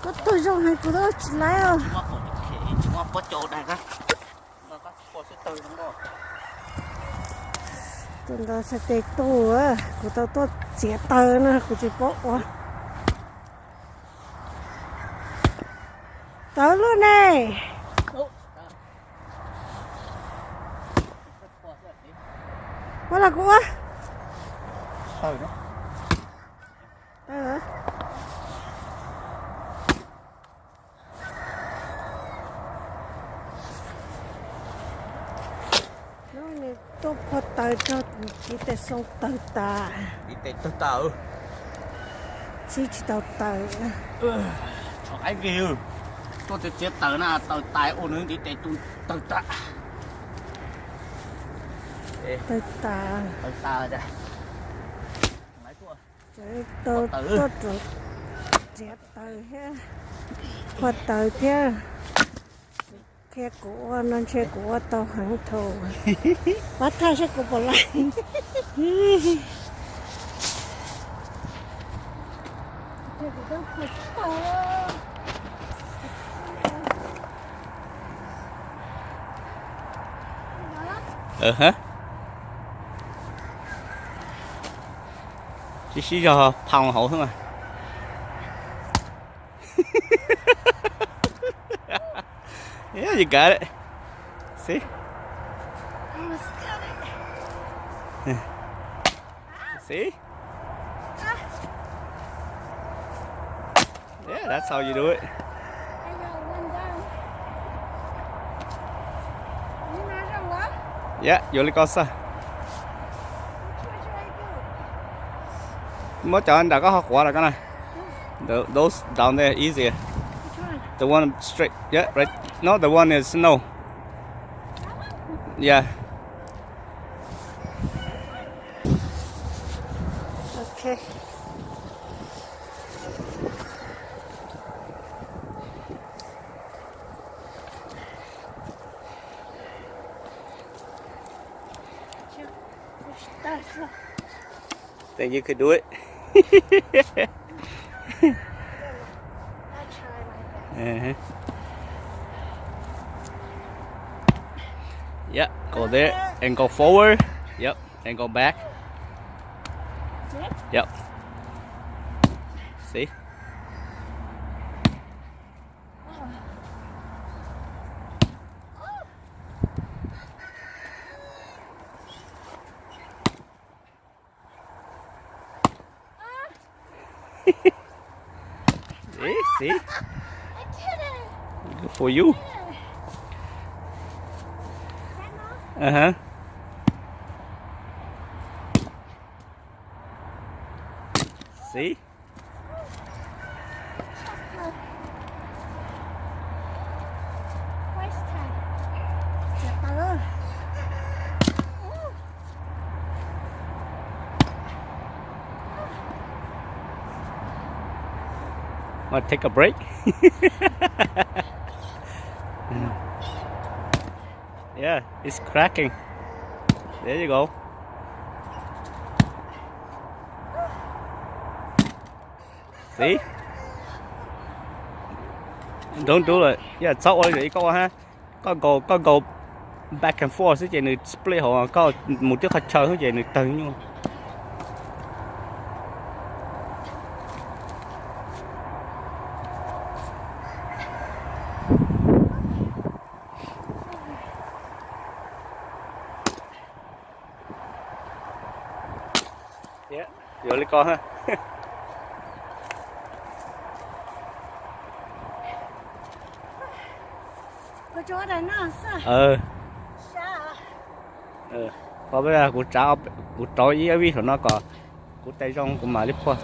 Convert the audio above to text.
Koj tuaj zoo heev kuv tuaj tsis laib os. Tus ntawd xav tes tu, kuv tau tuaj txiav taws no kuv tsis paub ua. Tawv luaj ne. Ua los kuv ua. Hnub no tuaj phua taws rau txiv tes xoo tawg tas. Txiv tes tawg tas. Txhib tsis tau taws. Tsov qaib nkig, tuaj txiav txiav taws na, taws tas ua nws ntiv tes tu tawg tas. Tawg tas. Tawg tas. Tau tuaj txiav taws thiab, phua taws thiab. Qhia kuv ua no ntshe kuv ua tau heev thaum pab thaj saib kuv puas laib. Sib sib zog phoo hauv xwb mas. Yeah, you got it. See? See? Yeah, that's how you do it. Yeah, yuav li ko xwb. Muab cov nram koj ho quav los koj na. Those down there easier. The one straight. Yeah, right. No, the one is snow. Yeah. Okay. Think you could do it? Uh-huh. Yep, go there and go forward. Yep, and go back. Yep. See? See? Good for you. Uh-huh. See? Want to take a break? Yeah, it's cracking. There you go. See? Don't do it. Yeah, txhob ua li koj ua ha. Koj go, koj go back and forth xwb ces nws split hauv, koj mus tib qhov chaw xwb ces nws tawg nyuaj. Yuav li ko ha. Kuv tsav, kuv rauv ib vij saum no kom kuv tais zoo kuv mam li phua.